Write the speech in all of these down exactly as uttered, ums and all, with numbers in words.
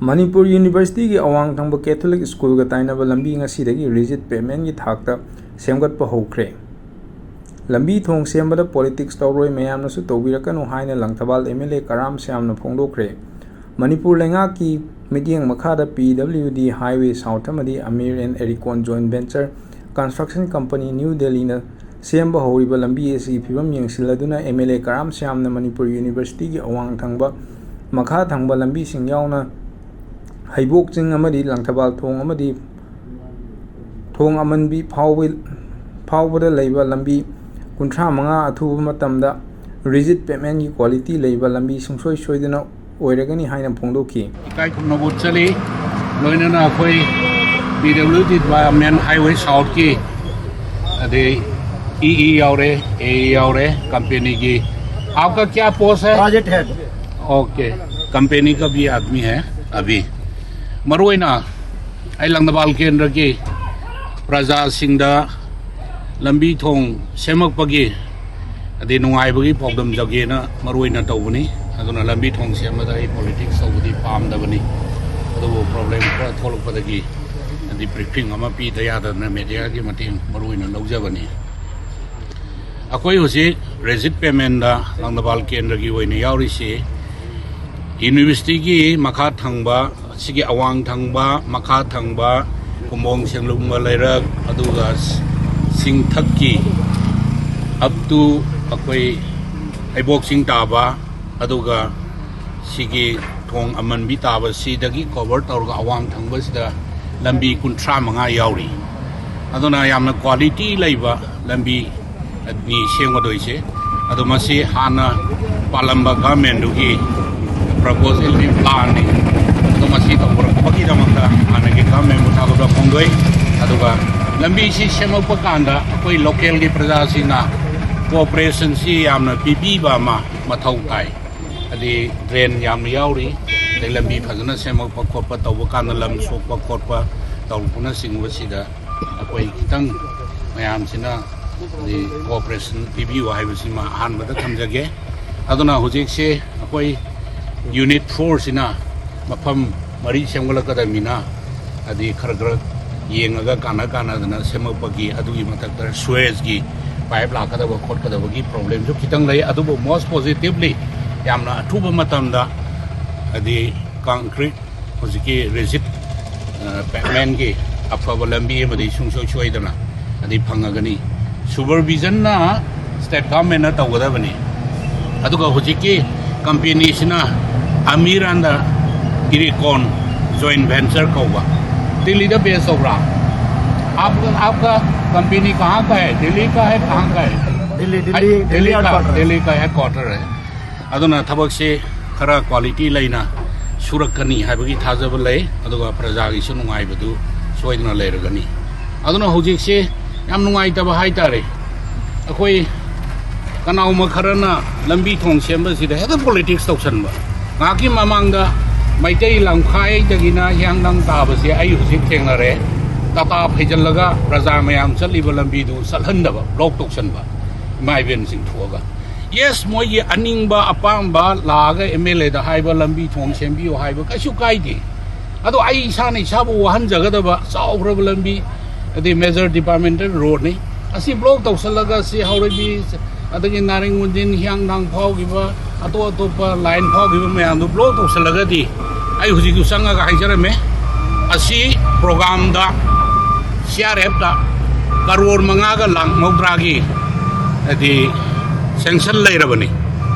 ꯃꯅꯤꯄꯨꯔ ꯌꯨꯅꯤꯚꯔꯁꯤꯇꯤꯒꯤ ꯑꯋꯥꯡ ꯊꯪꯕ ꯀꯦꯊꯣꯂꯤꯛ ꯁ꯭ꯀꯨꯜꯒ ꯇꯥꯏꯅꯕ ꯂꯝꯕꯤ ꯉꯁꯤꯗꯒꯤ ꯔꯤꯖꯤꯠ ꯄꯦꯚꯃꯦꯟꯒꯤ ꯊꯥꯛꯇ ꯁꯦꯝꯒꯠꯄ ꯍꯧꯈ꯭ꯔꯦ꯫ ꯂꯝꯕꯤ ꯊꯣꯡ ꯁꯦꯝꯕꯗ ꯄꯣꯂꯤꯇꯤꯛꯁ ꯇꯧꯔꯣꯏ, ꯃꯌꯥꯝꯅꯁꯨ ꯇꯧꯕꯤꯔꯛꯀꯅꯨ ꯍꯥꯏꯅ Langthabal M L A Karam ꯁ꯭ꯌꯥꯝꯅ ꯐꯣꯡꯗꯣꯛꯈ꯭ꯔꯦ꯫ ꯃꯅꯤꯄꯨꯔ ꯂꯩꯉꯥꯛꯀꯤ ꯃꯤꯠꯌꯦꯡ ꯃꯈꯥꯗ P W D highway south ꯑꯃꯗꯤ Amir and Aricon joint venture construction company new ꯗꯦꯜꯂꯤꯅ ꯁꯦꯝꯕ ꯍꯧꯔꯤꯕ ꯂꯝꯕꯤ ꯑꯁꯤꯒꯤ ꯐꯤꯕꯝ ꯌꯦꯡꯁꯤꯜꯂꯗꯨꯅ ꯑꯦꯝ ꯑꯦꯜ ꯑꯦ ꯀꯔꯥꯝ ꯁ꯭ꯌꯥꯝꯅ ꯃꯅꯤꯄꯨꯔ ꯌꯨꯅꯤꯚꯔꯁꯤꯇꯤꯒꯤ ꯑꯋꯥꯡ ꯊꯪꯕ, ꯃꯈꯥ ꯊꯪꯕ ꯂꯝꯕꯤꯁꯤꯡ ꯌꯥꯎꯅ ꯍꯩꯕꯣꯛ ꯆꯤꯡ ꯑꯃꯗꯤ ꯂꯪꯊꯕꯥꯜ ꯊꯣꯡ ꯑꯃꯗꯤ ꯊꯣꯡ ꯑꯃꯟꯕꯤ ꯐꯥꯎꯕ-, ꯐꯥꯎꯕꯗ ꯂꯩꯕ ꯂꯝꯕꯤ ꯀꯨꯟꯊ꯭ꯔꯥ ꯃꯉꯥ ꯑꯊꯨꯕ ꯃꯇꯝꯗ ꯔꯤꯖꯤꯠ ꯄꯦꯚꯃꯦꯟꯒꯤ ꯀ꯭ꯋꯥꯂꯤꯇꯤ ꯂꯩꯕ ꯂꯝꯕꯤ ꯁꯨꯡꯁꯣꯏ ꯁꯣꯏꯗꯅ ꯑꯣꯏꯔꯒꯅꯤ ꯍꯥꯏꯅ ꯐꯣꯡꯗꯣꯛꯈꯤ꯫ ꯏꯀꯥꯏ ꯈꯨꯝꯅꯕ ꯎꯠꯆꯔꯤ꯫ ꯂꯣꯏꯅꯅ ꯑꯩꯈꯣꯏ ꯄꯤ ꯗꯕ꯭ꯂꯤꯎ ꯗꯤ ꯗꯤꯄꯥꯔꯠꯃꯦꯟ ꯍꯥꯏꯋꯦ ꯁꯥꯎꯠꯀꯤ, ꯑꯗꯩ ꯏ ꯏ ꯌꯥꯎꯔꯦ, ꯑꯦ ꯏ ꯌꯥꯎꯔꯦ, ꯀꯝꯄꯦꯅꯤꯒꯤ꯫ आपका क्या पोस्ट है? Project head. ओके, कंपनी का भी आदमी है अभी। ꯃꯔꯨꯑꯣꯏꯅ ꯑꯩ ꯂꯪꯊꯕꯥꯜ ꯀꯦꯟꯗ꯭ꯔꯒꯤ ꯄ꯭ꯔꯖꯥꯁꯤꯡꯗ ꯂꯝꯕꯤ ꯊꯣꯡ ꯁꯦꯝꯃꯛꯄꯒꯤ ꯑꯗꯩ ꯅꯨꯡꯉꯥꯏꯕꯒꯤ ꯄꯥꯎꯗꯝꯖꯒꯦꯅ ꯃꯔꯨꯑꯣꯏꯅ ꯇꯧꯕꯅꯤ꯫ ꯑꯗꯨꯅ ꯂꯝꯕꯤ ꯊꯣꯡ ꯁꯦꯝꯕꯗ ꯑꯩ ꯄꯣꯂꯤꯇꯤꯛꯁ ꯇꯧꯕꯗꯤ ꯄꯥꯝꯗꯕꯅꯤ꯫ ꯑꯗꯨꯕꯨ ꯄ꯭ꯔꯣꯕ꯭ꯂꯦꯝ ꯈꯔ ꯊꯣꯛꯂꯛꯄꯗꯒꯤ ꯑꯗꯩ ꯕ꯭ꯔꯤꯐꯤꯡ ꯑꯃ ꯄꯤꯗ ꯌꯥꯗꯗꯅ ꯃꯦꯗꯤꯌꯥꯒꯤ ꯃꯇꯦꯡ ꯃꯔꯨꯑꯣꯏꯅ ꯂꯧꯖꯕꯅꯤ꯫ ꯑꯩꯈꯣꯏ ꯍꯧꯖꯤꯛ ꯔꯤꯖꯤꯠ ꯄꯦꯚꯃꯦꯟꯗ ꯂꯪꯊꯕꯥꯜ ꯀꯦꯟꯗ꯭ꯔꯒꯤ ꯑꯣꯏꯅ ꯌꯥꯎꯔꯤꯁꯤ ꯌꯨꯅꯤꯚꯔꯁꯤꯇꯤꯒꯤ ꯃꯈꯥ ꯊꯪꯕ, ꯑꯁꯤꯒꯤ ꯑꯋꯥꯡ ꯊꯪꯕ, ꯃꯈꯥ ꯊꯪꯕ, ꯀꯨꯝꯕꯣꯡ ꯁꯦꯡꯂꯨꯡꯕ ꯂꯩꯔꯛ, ꯑꯗꯨꯒ ꯆꯤꯡꯊꯛꯀꯤ up to ꯑꯩꯈꯣꯏ ꯍꯩꯕꯣꯛ ꯆꯤꯡ ꯇꯥꯕ, ꯑꯗꯨꯒ ꯁꯤꯒꯤ ꯊꯣꯡ ꯑꯃꯟꯕꯤ ꯇꯥꯕ, ꯁꯤꯗꯒꯤ ꯀꯣꯚꯔ ꯇꯧꯔꯒ ꯑꯋꯥꯡ ꯊꯪꯕꯁꯤꯗ ꯂꯝꯕꯤ ꯀꯨꯟꯊ꯭ꯔꯥ ꯃꯉꯥ ꯌꯥꯎꯔꯤ꯫ ꯑꯗꯨꯅ ꯌꯥꯝꯅ ꯀ꯭ꯋꯥꯂꯤꯇꯤ ꯂꯩꯕ ꯂꯝꯕꯤ ꯅꯤ ꯁꯦꯝꯒꯗꯣꯏꯁꯦ꯫ ꯑꯗꯣ ꯃꯁꯤ ꯍꯥꯟꯅ ꯄꯥꯜꯂꯝꯕ ꯒꯚꯔꯟꯃꯦꯟꯗꯨꯒꯤ ꯄ꯭ꯔꯄꯣꯖꯦꯜꯒꯤ ꯄ꯭ꯂꯥꯟꯅꯤ꯫ ꯑꯗꯣ ꯃꯁꯤ ꯇꯧꯔꯛꯄꯒꯤꯗꯃꯛꯇ ꯍꯥꯟꯅꯒꯤ ꯒꯚꯔꯟꯃꯦꯟꯕꯨ ꯊꯥꯒꯠꯄ ꯐꯣꯡꯗꯣꯛꯏ꯫ ꯑꯗꯨꯒ ꯂꯝꯕꯤꯁꯤ ꯁꯦꯝꯃꯛꯄ ꯀꯥꯟꯗ ꯑꯩꯈꯣꯏ ꯂꯣꯀꯦꯜꯒꯤ ꯄ꯭ꯔꯖꯥꯁꯤꯡꯅ ꯀꯣꯑꯣꯄꯔꯦꯁꯟꯁꯤ ꯌꯥꯝꯅ ꯄꯤꯕꯤꯕ ꯑꯃ ꯃꯊꯧ ꯇꯥꯏ꯫ ꯍꯥꯏꯗꯤ ꯗ꯭ꯔꯦꯟ ꯌꯥꯝꯅ ꯌꯥꯎꯔꯤ, ꯑꯗꯩ ꯂꯝꯕꯤ ꯐꯖꯅ ꯁꯦꯝꯃꯛꯄ ꯈꯣꯠꯄ ꯇꯧꯕ ꯀꯥꯟꯗ ꯂꯝ ꯁꯣꯛꯄ ꯈꯣꯠꯄ ꯇꯧꯔꯛꯄꯅꯆꯤꯡꯕꯁꯤꯗ ꯑꯩꯈꯣꯏ ꯈꯤꯇꯪ ꯃꯌꯥꯝꯁꯤꯅ ꯍꯥꯏꯗꯤ ꯀꯣꯑꯣꯄꯔꯦꯁꯟ ꯄꯤꯕꯤꯌꯨ ꯍꯥꯏꯕꯁꯤꯃ ꯑꯍꯥꯟꯕꯗ ꯊꯝꯖꯒꯦ꯫ ꯑꯗꯨꯅ ꯍꯧꯖꯤꯛꯁꯦ ꯑꯩꯈꯣꯏ ꯌꯨꯅꯤꯠ ꯐꯣꯔꯁꯤꯅ ꯃꯐꯝ ꯃꯔꯤ ꯁꯦꯝꯒꯠꯂꯛꯀꯗꯕꯅꯤꯅ, ꯍꯥꯏꯗꯤ ꯈꯔ ꯈꯔ ꯌꯦꯡꯉꯒ ꯀꯥꯟꯅ ꯀꯥꯟꯅꯗꯅ ꯁꯦꯝꯃꯛꯄꯒꯤ, ꯑꯗꯨꯒꯤ ꯃꯊꯛꯇ ꯁ꯭ꯋꯦꯖꯀꯤ ꯄꯥꯏꯞ ꯂꯥꯛꯀꯗꯕ ꯈꯣꯠꯀꯗꯕꯒꯤ ꯄ꯭ꯔꯣꯕ꯭ꯂꯦꯝꯁꯨ ꯈꯤꯇꯪ ꯂꯩ꯫ ꯑꯗꯨꯕꯨ most positively ꯌꯥꯝꯅ ꯑꯊꯨꯕ ꯃꯇꯝꯗ ꯍꯥꯏꯗꯤ ꯀꯪꯀ꯭ꯔꯤꯠ, ꯍꯧꯖꯤꯛꯀꯤ ꯔꯤꯖꯤꯠ ꯄꯦꯚꯃꯦꯟꯒꯤ ꯑꯐꯕ ꯂꯝꯕꯤ ꯑꯃꯗꯤ ꯁꯨꯡꯁꯣꯏ ꯁꯣꯏꯗꯅ ꯑꯗꯩ ꯐꯪꯉꯒꯅꯤ꯫ ꯁꯨꯄꯔꯚꯤꯖꯟꯅ ꯁ꯭ꯇꯦꯠ ꯒꯚꯔꯟꯃꯦꯟꯅ ꯇꯧꯒꯗꯕꯅꯤ꯫ ꯑꯗꯨꯒ ꯍꯧꯖꯤꯛꯀꯤ ꯀꯝꯄꯦꯅꯤꯁꯤꯅ ꯑꯃꯤꯔꯥꯟꯗ ꯏꯔꯤꯀꯣꯟ ꯖꯣꯏꯟ ꯚꯦꯟꯆꯔ ꯀꯧꯕ, ꯗꯤꯜꯂꯤꯗ ꯕꯦꯁ ꯇꯧꯕ꯭ꯔꯥ? आपका आपका कंपनी कहाँ का है? दिल्ली का है, कहाँ का है? दिल्ली है, दिल्ली दिल्ली का, headquarter है। दिल्ली का हेडक्वार्टर है꯫ ꯑꯗꯨꯅ ꯊꯕꯛꯁꯤ ꯈꯔ ꯀ꯭ꯋꯥꯂꯤꯇꯤ ꯂꯩꯅ ꯁꯨꯔꯛꯀꯅꯤ ꯍꯥꯏꯕꯒꯤ ꯊꯥꯖꯕ ꯂꯩ꯫ ꯑꯗꯨꯒ ꯄ꯭ꯔꯖꯥꯒꯤꯁꯨ ꯅꯨꯡꯉꯥꯏꯕꯗꯨ ꯁꯣꯏꯗꯅ ꯂꯩꯔꯒꯅꯤ꯫ ꯑꯗꯨꯅ ꯍꯧꯖꯤꯛꯁꯤ ꯌꯥꯝ ꯅꯨꯡꯉꯥꯏꯇꯕ ꯍꯥꯏꯇꯥꯔꯦ꯫ ꯑꯩꯈꯣꯏ ꯀꯅꯥꯒꯨꯝꯕ ꯈꯔꯅ ꯂꯝꯕꯤ ꯊꯣꯡ ꯁꯦꯝꯕꯁꯤꯗ ꯍꯦꯛꯇ ꯄꯣꯂꯤꯇꯤꯛꯁ ꯇꯧꯁꯟꯕ꯫ ꯉꯥꯏꯍꯥꯛꯀꯤ ꯃꯃꯥꯡꯗ ꯃꯩꯇꯩ ꯂꯝꯈꯥꯏꯗꯒꯤꯅ ꯍꯤꯌꯥꯡꯊꯥꯡ ꯇꯥꯕꯁꯦ ꯑꯩ ꯍꯧꯖꯤꯛ ꯊꯦꯡꯅꯔꯦ꯫ ꯇꯥꯇꯥ ꯐꯩꯖꯜꯂꯒ ꯄ꯭ꯔꯖꯥ ꯃꯌꯥꯝ ꯆꯠꯂꯤꯕ ꯂꯝꯕꯤꯗꯨ ꯆꯠꯍꯟꯗꯕ, ꯕ꯭ꯂꯣꯛ ꯇꯧꯁꯟꯕ, ꯏꯃꯥ ꯏꯕꯦꯟꯁꯤꯡ ꯊꯣꯛꯑꯒ꯫ ꯌꯦꯁ, ꯃꯣꯏꯒꯤ ꯑꯅꯤꯡꯕ ꯑꯄꯥꯝꯕ ꯂꯥꯛꯑꯒ ꯑꯦꯝ ꯑꯦꯜ ꯑꯦꯗ ꯍꯥꯏꯕ, ꯂꯝꯕꯤ ꯊꯣꯡ ꯁꯦꯝꯕꯤꯌꯨ ꯍꯥꯏꯕ ꯀꯩꯁꯨ ꯀꯥꯏꯗꯦ꯫ ꯑꯗꯣ ꯑꯩ ꯏꯁꯥꯅ ꯏꯁꯥꯕꯨ ꯋꯥꯍꯟꯖꯒꯗꯕ ꯆꯥꯎꯈ꯭ꯔꯕ ꯂꯝꯕꯤ, ꯑꯗꯩ ꯃꯦꯖꯔ ꯗꯤꯄꯥꯔꯠꯃꯦꯟꯇꯦꯜ ꯔꯣꯗꯅꯤ꯫ ꯑꯁꯤ ꯕ꯭ꯂꯣꯛ ꯇꯧꯁꯜꯂꯒ ꯁꯤ ꯍꯥꯎꯔꯩꯕꯤ, ꯑꯗꯒꯤ ꯅꯥꯔꯤꯡ ꯃꯨꯟꯖꯤꯟ, ꯍꯤꯌꯥꯡꯊꯥꯡ ꯐꯥꯎꯈꯤꯕ, ꯑꯇꯣꯞ ꯑꯇꯣꯞꯄ ꯂꯥꯏꯟ ꯐꯥꯎꯈꯤꯕ ꯃꯌꯥꯝꯗꯨ ꯕ꯭ꯂꯣꯛ ꯇꯧꯁꯜꯂꯒꯗꯤ ꯑꯩ ꯍꯧꯖꯤꯛꯁꯨ ꯆꯪꯉꯒ ꯍꯥꯏꯖꯔꯝꯃꯦ꯫ ꯑꯁꯤ ꯄ꯭ꯔꯣꯒ꯭ꯔꯥꯝꯗ ꯁꯤ ꯑꯥꯔ ꯑꯦꯐꯇ ꯀꯔꯣꯔ ꯃꯉꯥꯒ ꯂꯥꯛ ꯃꯧꯗ꯭ꯔꯥꯒꯤ ꯍꯥꯏꯗꯤ ꯁꯦꯡꯁꯟ ꯂꯩꯔꯕꯅꯤ꯫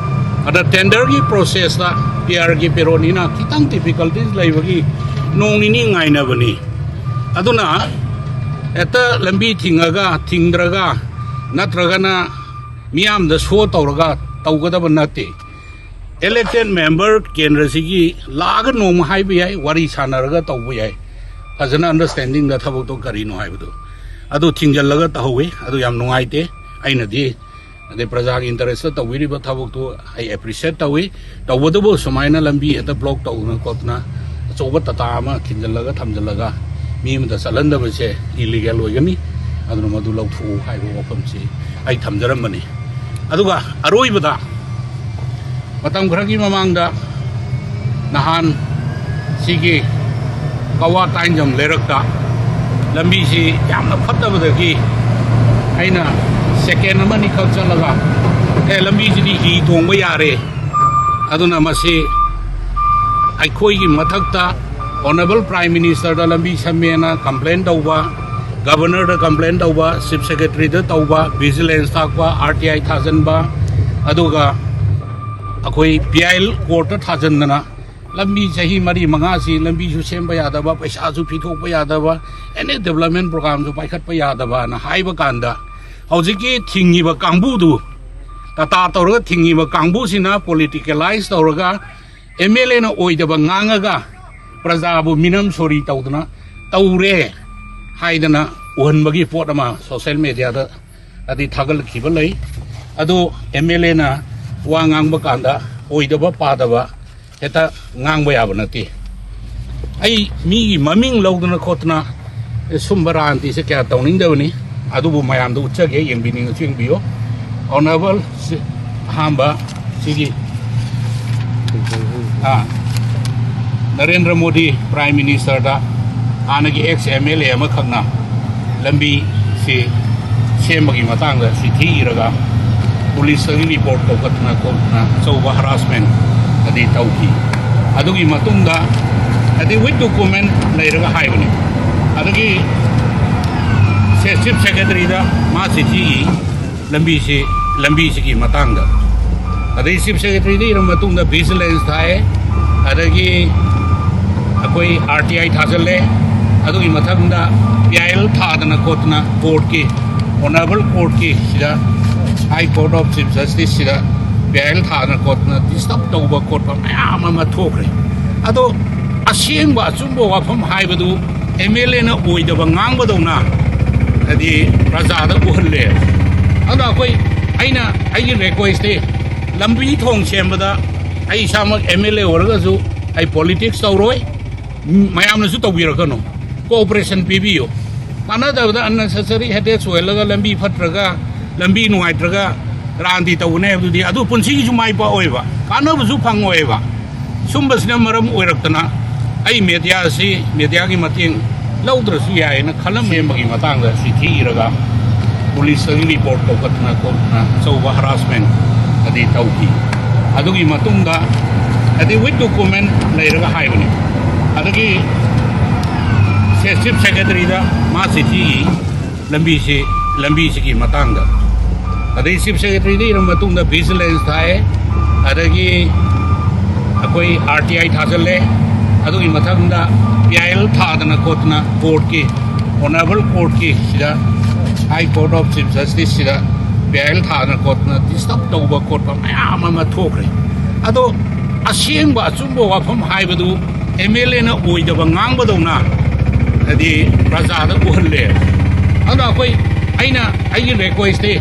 ꯑꯗ ꯇꯦꯟꯗꯔꯒꯤ ꯄ꯭ꯔꯣꯁꯦꯁꯇ ꯄꯤ ꯑꯥꯔꯒꯤ ꯄꯦꯔꯣꯅꯤꯅ ꯈꯤꯇꯪ ꯗꯤꯐꯤꯀꯜꯇꯤꯁ ꯂꯩꯕꯒꯤ ꯅꯣꯡ ꯅꯤꯅꯤ ꯉꯥꯏꯅꯕꯅꯤ꯫ ꯑꯗꯨꯅ ꯍꯦꯛꯇ ꯂꯝꯕꯤ ꯊꯤꯡꯉꯒ, ꯊꯤꯡꯗ꯭ꯔꯒ, ꯅꯠꯇ꯭ꯔꯒꯅ ꯃꯤꯌꯥꯝꯗ ꯁꯣ ꯇꯧꯔꯒ ꯇꯧꯒꯗꯕ ꯅꯠꯇꯦ꯫ ꯏꯂꯦꯛꯇꯦꯠ ꯃꯦꯝꯕꯔ ꯀꯦꯟꯗ꯭ꯔꯁꯤꯒꯤ ꯂꯥꯛꯑꯒ ꯅꯣꯡꯃ ꯍꯥꯏꯕ ꯌꯥꯏ, ꯋꯥꯔꯤ ꯁꯥꯟꯅꯔꯒ ꯇꯧꯕ ꯌꯥꯏ, ꯐꯖꯅ ꯑꯟꯗꯔꯁꯇꯦꯟꯗꯤꯡꯗ ꯊꯕꯛꯇꯣ ꯀꯔꯤꯅꯣ ꯍꯥꯏꯕꯗꯣ꯫ ꯑꯗꯨ ꯊꯤꯡꯖꯤꯜꯂꯒ ꯇꯧꯍꯧꯋꯤ꯫ ꯑꯗꯨ ꯌꯥꯝ ꯅꯨꯡꯉꯥꯏꯇꯦ꯫ ꯑꯩꯅꯗꯤ, ꯑꯗꯩ ꯄ꯭ꯔꯖꯥꯒꯤ ꯏꯟꯇꯔꯦꯁꯇ ꯇꯧꯕꯤꯔꯤꯕ ꯊꯕꯛꯇꯨ ꯑꯩ ꯑꯦꯄ꯭ꯔꯤꯁꯤꯌꯦꯠ ꯇꯧꯏ꯫ ꯇꯧꯕꯇꯕꯨ ꯁꯨꯃꯥꯏꯅ ꯂꯝꯕꯤ ꯍꯦꯛꯇ ꯕ꯭ꯂꯣꯛ ꯇꯧꯗꯅ ꯈꯣꯠꯇꯅ ꯑꯆꯧꯕ ꯇꯥꯇꯥ ꯑꯃ ꯈꯤꯟꯖꯤꯜꯂꯒ ꯊꯝꯖꯤꯜꯂꯒ ꯃꯤ ꯑꯃꯗ ꯆꯠꯍꯟꯗꯕꯁꯦ ꯏꯂꯤꯒꯦꯜ ꯑꯣꯏꯒꯅꯤ꯫ ꯑꯗꯨꯅ ꯃꯗꯨ ꯂꯧꯊꯣꯛꯎ ꯍꯥꯏꯕ ꯋꯥꯐꯝꯁꯤ ꯑꯩ ꯊꯝꯖꯔꯝꯕꯅꯤ꯫ ꯑꯗꯨꯒ ꯑꯔꯣꯏꯕꯗ, ꯃꯇꯝ ꯈꯔꯒꯤ ꯃꯃꯥꯡꯗ ꯅꯍꯥꯟ ꯁꯤꯒꯤ ꯀꯋꯥ ꯇꯥꯏꯟꯖꯝ ꯂꯩꯔꯛꯇ ꯂꯝꯕꯤꯁꯤ ꯌꯥꯝꯅ ꯐꯠꯇꯕꯗꯒꯤ ꯑꯩꯅ ꯁꯦꯀꯦꯟ ꯑꯃꯅꯤꯈꯛ ꯆꯠꯂꯒ, "ꯑꯦ, ꯂꯝꯕꯤꯁꯤꯗꯤ ꯍꯤ ꯇꯣꯡꯕ ꯌꯥꯔꯦ, ꯑꯗꯨꯅ ꯃꯁꯤ ꯑꯩꯈꯣꯏꯒꯤ ꯃꯊꯛꯇ ꯑꯣꯅꯔꯦꯕꯜ ꯄ꯭ꯔꯥꯏꯝ ꯃꯤꯅꯤꯁꯇꯔꯗ ꯂꯝꯕꯤ ꯁꯦꯝꯃꯦꯅ ꯀꯝꯄ꯭ꯂꯦꯟ ꯇꯧꯕ, ꯒꯕꯔꯅꯔꯗ ꯀꯝꯄ꯭ꯂꯦꯟ ꯇꯧꯕ, ꯆꯤꯐ ꯁꯦꯀ꯭ꯔꯦꯇꯔꯤꯗ ꯇꯧꯕ, ꯚꯤꯖꯤꯂꯦꯟꯁ ꯊꯥꯛꯄ, ꯑꯥꯔ ꯇꯤ ꯑꯥꯏ ꯊꯥꯖꯤꯟꯕ, ꯑꯗꯨꯒ ꯑꯩꯈꯣꯏ ꯄꯤ ꯑꯥꯏ ꯑꯦꯜ ꯀꯣꯔꯠꯇ ꯊꯥꯖꯤꯟꯗꯅ ꯂꯝꯕꯤ ꯆꯍꯤ ꯃꯔꯤ ꯃꯉꯥꯁꯤ ꯂꯝꯕꯤꯁꯨ ꯁꯦꯝꯕ ꯌꯥꯗꯕ, ꯄꯩꯁꯥꯁꯨ ꯄꯤꯊꯣꯛꯄ ꯌꯥꯗꯕ, ꯑꯦꯅꯤ ꯗꯦꯕꯂꯞꯃꯦꯟ ꯄ꯭ꯔꯣꯒꯥꯝꯁꯨ ꯄꯥꯏꯈꯠꯄ ꯌꯥꯗꯕꯅ ꯍꯥꯏꯕ ꯀꯥꯟꯗ, ꯍꯧꯖꯤꯛꯀꯤ ꯊꯤꯡꯉꯤꯕ ꯀꯥꯡꯕꯨꯗꯨ, ꯇꯥꯇꯥ ꯇꯧꯔꯒ ꯊꯤꯡꯉꯤꯕ ꯀꯥꯡꯕꯨꯁꯤꯅ ꯄꯣꯂꯤꯇꯤꯀꯦꯂꯥꯏꯁ ꯇꯧꯔꯒ ꯑꯦꯝ ꯑꯦꯜ ꯑꯦꯅ ꯑꯣꯏꯗꯕ ꯉꯥꯡꯉꯒ ꯄ꯭ꯔꯖꯥꯕꯨ ꯃꯤꯅꯝ ꯁꯣꯔꯤ ꯇꯧꯗꯅ ꯇꯧꯔꯦ ꯍꯥꯏꯗꯅ ꯎꯍꯟꯕꯒꯤ ꯄꯣꯠ ꯑꯃ ꯁꯣꯁꯦꯜ ꯃꯦꯗꯤꯌꯥꯗ ꯑꯗꯩ ꯊꯥꯒꯠꯂꯛꯈꯤꯕ ꯂꯩ꯫ ꯑꯗꯣ ꯑꯦꯝ ꯑꯦꯜ ꯑꯦꯅ ꯋꯥ ꯉꯥꯡꯕ ꯀꯥꯟꯗ ꯑꯣꯏꯗꯕ ꯄꯥꯗꯕ ꯍꯦꯛꯇ ꯉꯥꯡꯕ ꯌꯥꯕ ꯅꯠꯇꯦ꯫ ꯑꯩ ꯃꯤꯒꯤ ꯃꯃꯤꯡ ꯂꯧꯗꯅ ꯈꯣꯠꯇꯅ ꯁꯨꯝꯕ ꯔꯥꯟꯇꯤꯁꯦ ꯀꯌꯥ ꯇꯧꯅꯤꯡꯗꯕꯅꯤ, ꯑꯗꯨꯕꯨ ꯃꯌꯥꯝꯗ ꯎꯠꯆꯒꯦ, ꯌꯦꯡꯕꯤꯅꯤꯡꯉꯁꯨ ꯌꯦꯡꯕꯤꯌꯨ꯫ ꯑꯣꯅꯔꯦꯕꯜ ꯁꯤ ꯑꯍꯥꯟꯕ ꯁꯤꯒꯤ, ꯑꯥ, ꯅꯔꯦꯟꯗ꯭ꯔ ꯃꯣꯗꯤ ꯄ꯭ꯔꯥꯏꯝ ꯃꯤꯅꯤꯁꯇꯔꯗ ꯍꯥꯟꯅꯒꯤ ꯑꯦꯛꯁ ꯑꯦꯝ ꯑꯦꯜ ꯑꯦ ꯑꯃꯈꯛꯅ ꯂꯝꯕꯤꯁꯤ ꯁꯦꯝꯕꯒꯤ ꯃꯇꯥꯡꯗ ꯆꯤꯊꯤ ꯏꯔꯒ ꯄꯨꯂꯤꯁꯇꯒꯤ ꯔꯤꯄꯣꯔꯠ ꯀꯧꯈꯠꯇꯅ ꯈꯣꯠꯇꯅ ꯑꯆꯧꯕ ꯍꯔꯥꯁꯃꯦꯟ ꯑꯗꯩ ꯇꯧꯈꯤ꯫ ꯑꯗꯨꯒꯤ ꯃꯇꯨꯡꯗ ꯍꯥꯏꯗꯤ ꯋꯤꯠ ꯗꯣꯀꯨꯃꯦꯟ ꯂꯩꯔꯒ ꯍꯥꯏꯕꯅꯤ꯫ ꯑꯗꯒꯤ ꯆꯤꯐ ꯁꯦꯀ꯭ꯔꯦꯇꯔꯤꯗ ꯃꯥ ꯆꯤꯊꯤ ꯏ, ꯂꯝꯕꯤꯁꯤ, ꯂꯝꯕꯤꯁꯤꯒꯤ ꯃꯇꯥꯡꯗ꯫ ꯑꯗꯩ ꯆꯤꯐ ꯁꯦꯀ꯭ꯔꯦꯇꯔꯤꯗ ꯏꯔꯕ ꯃꯇꯨꯡꯗ ꯚꯤꯖꯤꯂꯦꯟꯁ ꯊꯥꯏ, ꯑꯗꯒꯤ ꯑꯩꯈꯣꯏ ꯑꯥꯔ ꯇꯤ ꯑꯥꯏ ꯊꯥꯖꯤꯜꯂꯦ꯫ ꯑꯗꯨꯒꯤ ꯃꯊꯪꯗ ꯄꯤ ꯑꯥꯏ ꯑꯦꯜ ꯊꯥꯗꯅ ꯈꯣꯠꯇꯅ ꯀꯣꯔꯠꯀꯤ, ꯑꯣꯅꯔꯦꯕꯜ ꯀꯣꯔꯠꯀꯤ ꯁꯤꯗ, ꯍꯥꯏ ꯀꯣꯔꯠ ꯑꯣꯐ ꯆꯤꯐ ꯖꯁꯇꯤꯁꯁꯤꯗ ꯄꯤ ꯑꯥꯏ ꯑꯦꯜ ꯊꯥꯗꯅ ꯈꯣꯠꯇꯅ ꯗꯤꯁꯇꯔꯕ ꯇꯧꯕ ꯈꯣꯠꯄ ꯃꯌꯥꯝ ꯑꯃ ꯊꯣꯛꯈ꯭ꯔꯦ꯫ ꯑꯗꯣ ꯑꯁꯦꯡꯕ ꯑꯆꯨꯝꯕ ꯋꯥꯐꯝ ꯍꯥꯏꯕꯗꯨ ꯑꯦꯝ ꯑꯦꯜ ꯑꯦꯅ ꯑꯣꯏꯗꯕ ꯉꯥꯡꯕꯗꯧꯅ ꯍꯥꯏꯗꯤ ꯄ꯭ꯔꯖꯥꯗ ꯎꯍꯜꯂꯦ꯫ ꯑꯗꯣ ꯑꯩꯈꯣꯏ, ꯑꯩꯅ, ꯑꯩꯒꯤ ꯔꯤꯀ꯭ꯋꯦꯁꯇꯤ, ꯂꯝꯕꯤ ꯊꯣꯡ ꯁꯦꯝꯕꯗ ꯑꯩ ꯏꯁꯥꯃꯛ ꯑꯦꯝ ꯑꯦꯜ ꯑꯦ ꯑꯣꯏꯔꯒꯁꯨ ꯑꯩ ꯄꯣꯂꯤꯇꯤꯛꯁ ꯇꯧꯔꯣꯏ, ꯃꯌꯥꯝꯅꯁꯨ ꯇꯧꯕꯤꯔꯛꯀꯅꯨ, ꯀꯣꯑꯣꯄꯔꯦꯁꯟ ꯄꯤꯕꯤꯌꯨ꯫ ꯀꯥꯟꯅꯗꯕꯗ ꯑꯟꯅꯦꯁꯦꯁꯔꯤ ꯍꯦꯗꯦꯛꯁ ꯑꯣꯏꯍꯜꯂꯒ ꯂꯝꯕꯤ ꯐꯠꯇ꯭ꯔꯒ, ꯂꯝꯕꯤ ꯅꯨꯡꯉꯥꯏꯇ꯭ꯔꯒ ꯔꯥꯟꯗꯤ ꯇꯧꯒꯅꯤ ꯍꯥꯏꯕꯗꯨꯗꯤ ꯑꯗꯨ ꯄꯨꯟꯁꯤꯒꯤꯁꯨ ꯃꯥꯏ ꯄꯥꯛꯑꯣꯏꯕ, ꯀꯥꯟꯅꯕꯁꯨ ꯐꯪꯉꯣꯏꯕ꯫ ꯁꯨꯝꯕꯁꯤꯅ ꯃꯔꯝ ꯑꯣꯏꯔꯛꯇꯅ ꯑꯩ ꯃꯦꯗꯤꯌꯥꯁꯤ, ꯃꯦꯗꯤꯌꯥꯒꯤ ꯃꯇꯦꯡ ꯂꯧꯗ꯭ꯔꯁꯨ ꯌꯥꯏꯅ ꯈꯜꯂꯝꯃꯦ꯫ ꯑꯃꯒꯤ ꯃꯇꯥꯡꯗ ꯆꯤꯊꯤ ꯏꯔꯒ ꯄꯨꯂꯤꯁꯇꯒꯤ ꯔꯤꯄꯣꯔꯠ ꯇꯧꯈꯠꯇꯅ ꯈꯣꯠꯇꯅ ꯑꯆꯧꯕ ꯍꯔꯥꯁꯃꯦꯟ ꯑꯗꯤ ꯇꯧꯈꯤ꯫ ꯑꯗꯨꯒꯤ ꯃꯇꯨꯡꯗ ꯍꯥꯏꯗꯤ ꯋꯤꯠ ꯗꯣꯀꯨꯃꯦꯟ ꯂꯩꯔꯒ ꯍꯥꯏꯕꯅꯤ꯫ ꯑꯗꯒꯤ ꯆꯤꯐ ꯁꯦꯀ꯭ꯔꯦꯇꯔꯤꯗ ꯃꯥ ꯆꯤꯊꯤ ꯏ꯫ ꯂꯝꯕꯤꯁꯤ, ꯂꯝꯕꯤꯁꯤꯒꯤ ꯃꯇꯥꯡꯗ꯫ ꯑꯗꯩ ꯆꯤꯐ ꯁꯦꯀ꯭ꯔꯦꯇꯔꯤꯗ ꯏꯔꯕ ꯃꯇꯨꯡꯗ ꯚꯤꯖꯤꯂꯦꯟꯁ ꯊꯥꯏ, ꯑꯗꯒꯤ ꯑꯩꯈꯣꯏ ꯑꯥꯔ ꯇꯤ ꯑꯥꯏ ꯊꯥꯖꯤꯜꯂꯦ꯫ ꯑꯗꯨꯒꯤ ꯃꯊꯪꯗ ꯄꯤ ꯑꯥꯏ ꯑꯦꯜ ꯊꯥꯗꯅ ꯈꯣꯠꯇꯅ ꯀꯣꯔꯠꯀꯤ, ꯑꯣꯅꯔꯦꯕꯜ ꯀꯣꯔꯠꯀꯤ ꯁꯤꯗ, ꯍꯥꯏ ꯀꯣꯔꯠ ꯑꯣꯐ ꯆꯤꯐ ꯖꯁꯇꯤꯁꯁꯤꯗ ꯄꯤ ꯑꯥꯏ ꯑꯦꯜ ꯊꯥꯗꯅ ꯈꯣꯠꯇꯅ ꯗꯤꯁꯇꯔꯕ ꯇꯧꯕ ꯈꯣꯠꯄ ꯃꯌꯥꯝ ꯑꯃ ꯊꯣꯛꯈ꯭ꯔꯦ꯫ ꯑꯗꯣ ꯑꯁꯦꯡꯕ ꯑꯆꯨꯝꯕ ꯋꯥꯐꯝ ꯍꯥꯏꯕꯗꯨ ꯑꯦꯝ ꯑꯦꯜ ꯑꯦꯅ ꯑꯣꯏꯗꯕ ꯉꯥꯡꯕꯗꯧꯅ ꯍꯥꯏꯗꯤ ꯄ꯭ꯔꯖꯥꯗ ꯎꯍꯜꯂꯦ꯫ ꯑꯗꯨꯅ ꯑꯩꯈꯣꯏ, ꯑꯩꯅ, ꯑꯩꯒꯤ ꯔꯤꯀ꯭ꯋꯦꯁꯇꯤ,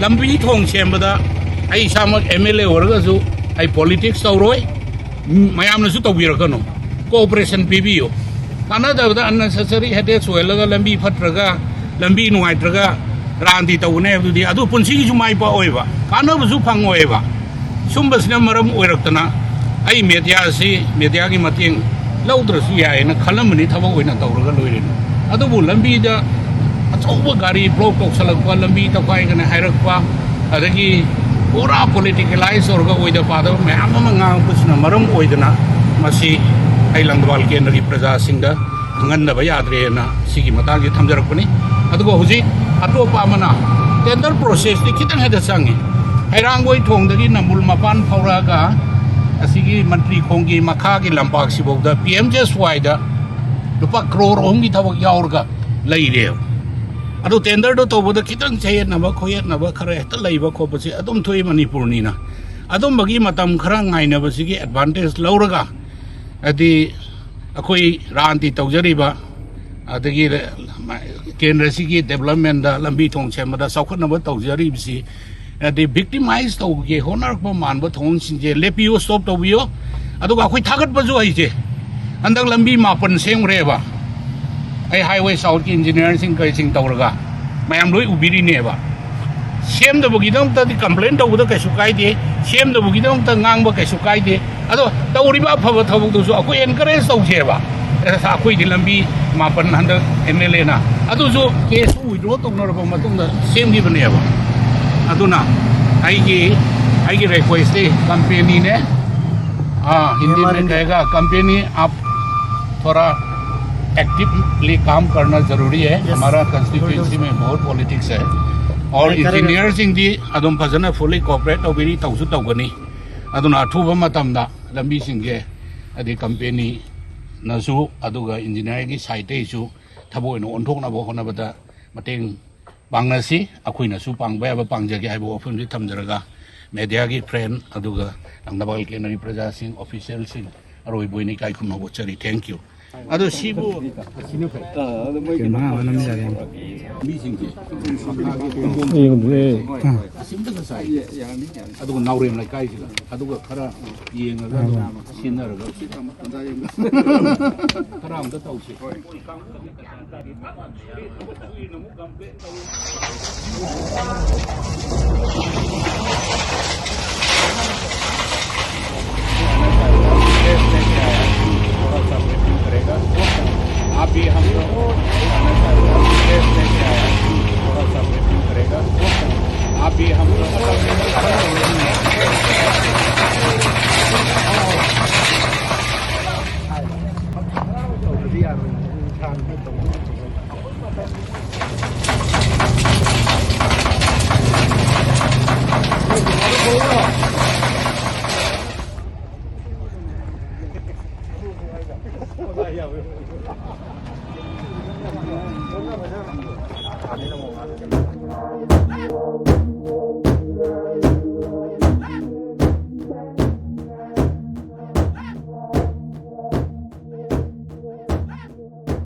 ꯂꯝꯕꯤ ꯊꯣꯡ ꯁꯦꯝꯕꯗ ꯑꯩ ꯏꯁꯥꯃꯛ ꯑꯦꯝ ꯑꯦꯜ ꯑꯦ ꯑꯣꯏꯔꯒꯁꯨ ꯑꯩ ꯄꯣꯂꯤꯇꯤꯛꯁ ꯇꯧꯔꯣꯏ, ꯃꯌꯥꯝꯅꯁꯨ ꯇꯧꯕꯤꯔꯛꯀꯅꯨ꯫ ꯀꯣꯑꯣꯄꯔꯦꯁꯟ ꯄꯤꯕꯤꯌꯨ꯫ ꯀꯥꯟꯅꯗꯕꯗ ꯑꯟꯅꯦꯁꯦꯁꯔꯤ ꯍꯦꯗꯦꯛꯁ ꯑꯣꯏꯍꯜꯂꯒ ꯂꯝꯕꯤ ꯐꯠꯇ꯭ꯔꯒ, ꯂꯝꯕꯤ ꯅꯨꯡꯉꯥꯏꯇ꯭ꯔꯒ ꯔꯥꯟꯗꯤ ꯇꯧꯒꯅꯤ ꯍꯥꯏꯕꯗꯨꯗꯤ ꯑꯗꯨ ꯄꯨꯟꯁꯤꯒꯤꯁꯨ ꯃꯥꯏ ꯄꯥꯛꯑꯣꯏꯕ, ꯀꯥꯟꯅꯕꯁꯨ ꯐꯪꯉꯣꯏꯕ꯫ ꯁꯨꯝꯕꯁꯤꯅ ꯃꯔꯝ ꯑꯣꯏꯔꯛꯇꯅ ꯑꯩ ꯃꯦꯗꯤꯌꯥꯁꯤ, ꯃꯦꯗꯤꯌꯥꯒꯤ ꯃꯇꯦꯡ ꯂꯧꯗ꯭ꯔꯁꯨ ꯌꯥꯏꯌꯦꯅ ꯈꯜꯂꯝꯕꯅꯤ, ꯊꯕꯛ ꯑꯣꯏꯅ ꯇꯧꯔꯒ ꯂꯣꯏꯔꯦꯅ꯫ ꯑꯗꯨꯕꯨ ꯂꯝꯕꯤꯗ ꯑꯆꯧꯕ ꯒꯥꯔꯤ ꯕ꯭ꯂꯣꯛ ꯇꯧꯁꯜꯂꯛꯄ, ꯂꯝꯕꯤ ꯇꯧꯈꯥꯏꯒꯅꯤ ꯍꯥꯏꯔꯛꯄ, ꯑꯗꯒꯤ ꯄꯨꯔꯥ ꯄꯣꯂꯤꯇꯤꯀꯦꯂꯥꯏꯁ ꯇꯧꯔꯒ ꯑꯣꯏꯗ ꯄꯥꯗꯕ ꯃꯌꯥꯝ ꯑꯃ ꯉꯥꯡꯉꯛꯄꯁꯤꯅ ꯃꯔꯝ ꯑꯣꯏꯗꯅ ꯃꯁꯤ ꯑꯩ ꯂꯪꯊꯕꯥꯜ ꯀꯦꯟꯗ꯭ꯔꯒꯤ ꯄ꯭ꯔꯖꯥꯁꯤꯡꯗ ꯈꯪꯍꯟꯗꯕ ꯌꯥꯗ꯭ꯔꯦꯅ ꯁꯤꯒꯤ ꯃꯇꯥꯡꯁꯤ ꯊꯝꯖꯔꯛꯄꯅꯤ꯫ ꯑꯗꯨꯒ ꯍꯧꯖꯤꯛ ꯑꯇꯣꯞꯄ ꯑꯃꯅ ꯇꯦꯟꯗꯔ ꯄ꯭ꯔꯣꯁꯦꯁꯇꯤ ꯈꯤꯇꯪ ꯍꯦꯟꯅ ꯆꯪꯉꯤ꯫ ꯍꯩꯔꯥꯡꯒꯣꯏ ꯊꯣꯡꯗꯒꯤ ꯅꯝꯕꯨꯜ ꯃꯄꯥꯟ ꯐꯥꯎꯔꯛꯑꯒ ꯑꯁꯤꯒꯤ ꯃꯟꯇ꯭ꯔꯤ ꯈꯣꯡꯒꯤ ꯃꯈꯥꯒꯤ ꯂꯝꯄꯥꯛꯁꯤꯐꯥꯎꯗ ꯄꯤ ꯑꯦꯝ ꯖꯦ ꯑꯦꯁ ꯋꯥꯏꯗ ꯂꯨꯄꯥ ꯀ꯭ꯔꯣꯔ ꯑꯍꯨꯝꯒꯤ ꯊꯕꯛ ꯌꯥꯎꯔꯒ ꯂꯩꯔꯦꯕ꯫ ꯑꯗꯨ ꯇꯦꯟꯗꯔꯗꯣ ꯇꯧꯕꯗ ꯈꯤꯇꯪ ꯆꯌꯦꯠꯅꯕ ꯈꯣꯌꯦꯠꯅꯕ ꯈꯔ ꯍꯦꯛꯇ ꯂꯩꯕ ꯈꯣꯠꯄꯁꯦ ꯑꯗꯨꯝ ꯊꯣꯛꯏ ꯃꯅꯤꯄꯨꯔꯅꯤꯅ꯫ ꯑꯗꯨꯝꯕꯒꯤ ꯃꯇꯝ ꯈꯔ ꯉꯥꯏꯅꯕꯁꯤꯒꯤ ꯑꯦꯗꯚꯥꯟꯇꯦꯖ ꯂꯧꯔꯒ ꯍꯥꯏꯗꯤ ꯑꯩꯈꯣꯏ ꯔꯥꯟꯗꯤ ꯇꯧꯖꯔꯤꯕ, ꯑꯗꯒꯤ ꯀꯦꯟꯗ꯭ꯔꯁꯤꯒꯤ ꯗꯦꯕꯂꯞꯃꯦꯟꯗ, ꯂꯝꯕꯤ ꯊꯣꯡ ꯁꯦꯝꯕꯗ, ꯆꯥꯎꯈꯠꯅꯕ ꯇꯧꯖꯔꯤꯕꯁꯤ, ꯍꯥꯏꯗꯤ ꯚꯤꯛꯇꯤꯃꯥꯏꯁ ꯇꯧꯒꯦ ꯍꯣꯠꯅꯔꯛꯄ ꯃꯥꯟꯕ ꯊꯧꯑꯣꯡꯁꯤꯡꯁꯦ ꯂꯦꯞꯄꯤꯌꯨ, ꯁ꯭ꯇꯣꯞ ꯇꯧꯕꯤꯌꯨ꯫ ꯑꯗꯨꯒ ꯑꯩꯈꯣꯏ ꯊꯥꯒꯠꯄꯁꯨ ꯍꯩꯁꯦ, ꯍꯟꯗꯛ ꯂꯝꯕꯤ ꯃꯥꯄꯟ ꯁꯦꯝꯈ꯭ꯔꯦꯕ꯫ ꯑꯩ ꯍꯥꯏꯋꯦ ꯁꯥꯎꯠꯀꯤ ꯏꯟꯖꯤꯅꯤꯌꯥꯔꯁꯤꯡ ꯀꯔꯤꯁꯤꯡ ꯇꯧꯔꯒ ꯃꯌꯥꯝ ꯂꯣꯏ ꯎꯕꯤꯔꯤꯅꯦꯕ꯫ ꯁꯦꯝꯗꯕꯒꯤꯗꯃꯛꯇꯗꯤ ꯀꯝꯄ꯭ꯂꯦꯟ ꯇꯧꯕꯗ ꯀꯩꯁꯨ ꯀꯥꯏꯗꯦ, ꯁꯦꯝꯗꯕꯒꯤꯗꯃꯛꯇ ꯉꯥꯡꯕ ꯀꯩꯁꯨ ꯀꯥꯏꯗꯦ꯫ ꯑꯗꯣ ꯇꯧꯔꯤꯕ ꯑꯐꯕ ꯊꯕꯛꯇꯨꯁꯨ ꯑꯩꯈꯣꯏ ꯑꯦꯟꯀꯔꯦꯖ ꯇꯧꯁꯦꯕ꯫ ꯑꯩꯈꯣꯏꯗꯤ ꯂꯝꯕꯤ ꯃꯥꯄꯟ ꯍꯟꯗꯛ ꯑꯦꯝ ꯑꯦꯜ ꯑꯦꯅ ꯑꯗꯨꯁꯨ ꯀꯦꯁ ꯋꯤꯗ꯭ꯔꯣ ꯇꯧꯅꯔꯕ ꯃꯇꯨꯡꯗ ꯁꯦꯝꯈꯤꯕꯅꯦꯕ꯫ ꯑꯗꯨꯅ ꯑꯩꯒꯤ ꯑꯩꯒꯤ ꯔꯤꯀ꯭ꯋꯦꯁꯇꯤ ꯀꯝꯄꯦꯅꯤꯅꯦ, ꯍꯤꯟꯗꯤ ꯃꯦ ꯀꯍꯦꯒꯥ, ꯀꯝꯄꯦꯅꯤ ꯑꯞ ꯊꯣꯔꯥ एक्टिवली काम करना जरूरी है। हमारा कॉन्स्टिट्यूएंसी में बहुत पॉलिटिक्स है। और इंजीनियरꯁꯤꯡꯗꯤ ꯑꯗꯨꯝ ꯐꯖꯅ ꯐꯨꯜꯂꯤ ꯀꯣꯑꯣꯄꯔꯦꯠ ꯇꯧꯕꯤꯔꯤ, ꯇꯧꯁꯨ ꯇꯧꯒꯅꯤ꯫ ꯑꯗꯨꯅ ꯑꯊꯨꯕ ꯃꯇꯝꯗ ꯂꯝꯕꯤꯁꯤꯡꯁꯦ, ꯍꯥꯏꯗꯤ ꯀꯝꯄꯦꯅꯤꯅꯁꯨ ꯑꯗꯨꯒ ꯏꯟꯖꯤꯅꯤꯌꯥꯔꯒꯤ ꯁꯥꯏꯠꯇꯩꯁꯨ ꯊꯕꯛ ꯑꯣꯏꯅ ꯑꯣꯟꯊꯣꯛꯅꯕ ꯍꯣꯠꯅꯕꯗ ꯃꯇꯦꯡ ꯄꯥꯡꯅꯁꯤ꯫ ꯑꯩꯈꯣꯏꯅꯁꯨ ꯄꯥꯡꯕ ꯌꯥꯕ ꯄꯥꯡꯖꯒꯦ ꯍꯥꯏꯕ ꯋꯥꯐꯝꯁꯤ ꯊꯝꯖꯔꯒ, ꯃꯦꯗꯤꯌꯥꯒꯤ ꯐ꯭ꯔꯦꯟ ꯑꯗꯨꯒ ꯂꯝꯗꯝ ꯀꯦꯅꯔꯤ ꯄ꯭ꯔꯖꯥꯁꯤꯡ, ꯑꯣꯐꯤꯁꯤꯌꯦꯜꯁꯤꯡ, ꯑꯔꯣꯏꯕ ꯑꯣꯏꯅ ꯏꯀꯥꯏ ꯈꯨꯝꯅꯕ ꯎꯠꯆꯔꯤ꯫ Thank you꯫ ꯑꯗꯣ ꯁꯤꯕꯨ ꯃꯤꯁꯤꯡꯁꯦ ꯑꯁꯤꯝꯇ ꯉꯁꯥꯏ, ꯑꯗꯨꯒ ꯅꯥꯎꯔꯦꯝ ꯂꯩꯀꯥꯏꯁꯤꯗ ꯑꯗꯨꯒ ꯈꯔ ꯌꯦꯡꯉꯒ ꯁꯤꯟꯅꯔꯒ ꯈꯔ ꯑꯝꯇ ꯇꯧꯁꯤ꯫